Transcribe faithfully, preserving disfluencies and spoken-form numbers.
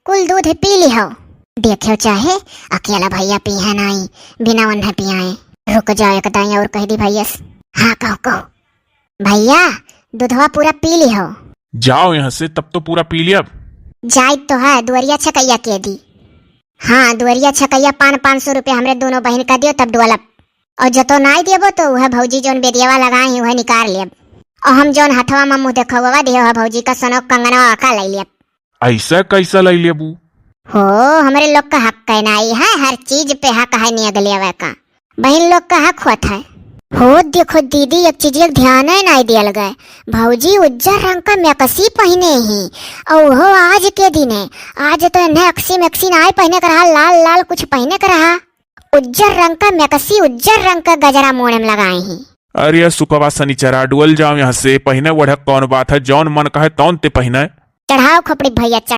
कुल दूध पी लिहो। देख्यो चाहे, अकेला भइया पीहे नाई, बिना ओन्हे पियाए। रुक जाओ, एक दाई और कहि दी भइया से। हाँ, कहो, कहो। भइया, दूधवा पूरा पी लिहो। जाओ यहाँ से, तब तो पूरा पी लियब। जाइत तो है, दुअरिया छकइया के दी। हाँ, दुअरिया छकइया पान पाँच सौ रुपया हमरे दोनों बहिन का दियो, तब डोलब। और जतो नाई देबो तो उहे भौजी जौन बेदियावा लगाए ही उहे निकार लेब। और हम जौन हथवा में मुँह देखौवा दियो है भौजी का सोनो कंगनवा का लइ लेब। अइसा कैसा लइ लेबू? हो, हमरे लोग का हक है नाई है, हर चीज पे हक है नियग लेवे का। बहिन लोग का हक होत है। हो देखो दीदी, एक चीज एक ध्यान है नाई दियल गए। भौजी उज्जर रंग का मैकसी पहिने ही, और वो आज के दिन है। आज तो इन्हें अक्सी मैक्सी नाई पहिने का रहा, लाल लाल कुछ पहिने का रहा। उज्जर रंग का मैकसी, उज्जर रंग का गजरा मोड़े में लगाए ही। अरे सुकवा सनीचरा, डुअल जाओ यहाँ से। पहिने ओढ़े कौन बात है, जौन मन कहे तौन ते पहिने। चढ़ाओ खोपड़ी भइया, चढ़-